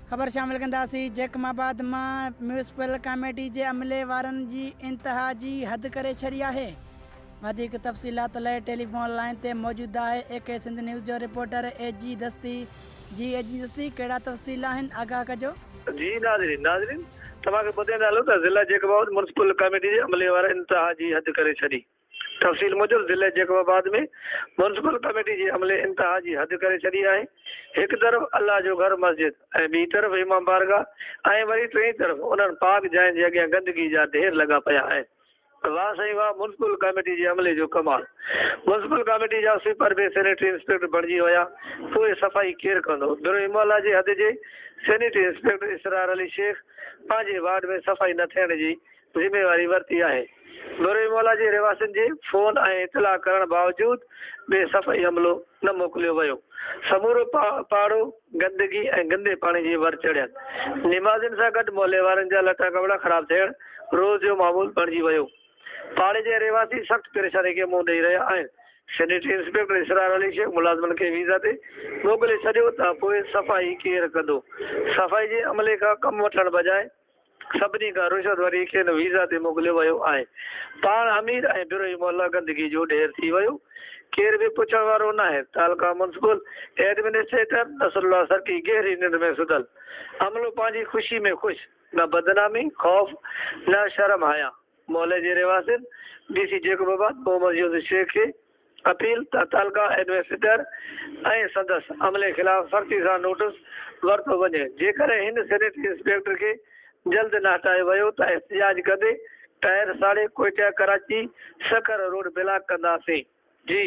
خبر شامل ڪنداسين جيڪب آباد مان ميونسپل ڪاميٽي جي عملي وارن جي انتها جي حد ڪري ڇڏي آهي وڌيڪ تفصيلات لئه ٽيليفون لائين تي موجود آهي اي ڪي سنڌ نيوز جو رپورٽر اي جي دستي جي اي جي دستي ڪهڙا تفصيل آهن آگاهه ڪجو. جي ناظرين ناظرين توهان کي ٻڌائيندا هلون ته ضلع جيڪب آباد ميونسپل ڪاميٽي جي عملي وارن انتها جي حد ڪري ڇڏي. تفصيل موجب ضلعي جيڪب آباد ۾ ميونسپل ڪميٽي جي عملي انتها جي حد ڪري ڇڏي آهي، هڪ طرف الله جو گهر مسجد ۽ ٻي طرف امام بارگاهه ۽ وري ٽئين طرف انهن پاڪ جاين جي اڳيان گندگي جا ڍير لڳا پيا آهن. واهه سائين واهه ميونسپل ڪميٽي جي عملي جو ڪمال. ميونسپل ڪميٽي جا سوئيپر به سينيٽري انسپيڪٽر بڻجي ويا پوء صفائي ڪير ڪندو؟ بروهي محلا جي حد جي سينيٽري انسپيڪٽر اسرار علي شيخ پنهنجي وارڊ ۾ صفائي نه ٿيڻ جي ذميواري ورتي آهي. بروهي مولا جي رهواسين جي فون ۽ اطلاع ڪرڻ باوجود به صفائي عملو نه موڪليو ويو. سمورو پاڙو گندگي ۽ گندي پاڻي جي ور چڙهيل. نمازين سان گڏ محلي وارن جا لٽا ڪپڙا خراب ٿيڻ روز جو معمول بڻجي ويو. پاڙي جي رهواسي سخت پريشاني کي منهن ڏئي رهيا آهن. سينيٽري انسپيڪٽر اسرار علي شيخ ملازمن کي ويزا تي موڪلي ڇڏيو ته پوء صفائي ڪير ڪندو؟ صفائي جي عملي کان ڪم وٺڻ بجاء سڀني کان رشوت وٺي کين ويزا تي موڪليو ويو آهي. پاڻ امير ۽ بروهي محلا گندگي جو ڍير ٿي ويو. ڪير به پڇڻ وارو ناهي. تعلقه ميونسپل ايڊمنسٽريٽر نصرالله سرڪي گهري ننڊ ۾ ستل. عملو پنهنجي خوشي ۾ خوش. نه بدنامي، خوف، نه شرم حيا. محلي جي رهواسين ڊي سي جيڪب آباد محمد يوسف شيخ کي اپيل ته تعلقه ايڊمنسٽريٽر ۽ سندس عملي خلاف سختي سان نوٽس ورتو وڃي، جيڪڏهن هن سينيٽري انسپيڪٽر کي جلد نه هٽايو ويو ته احتجاج ڪندي ٽائر ساڙي ڪوئٽه ڪراچي سکر روڊ بلاڪ ڪنداسين. جي.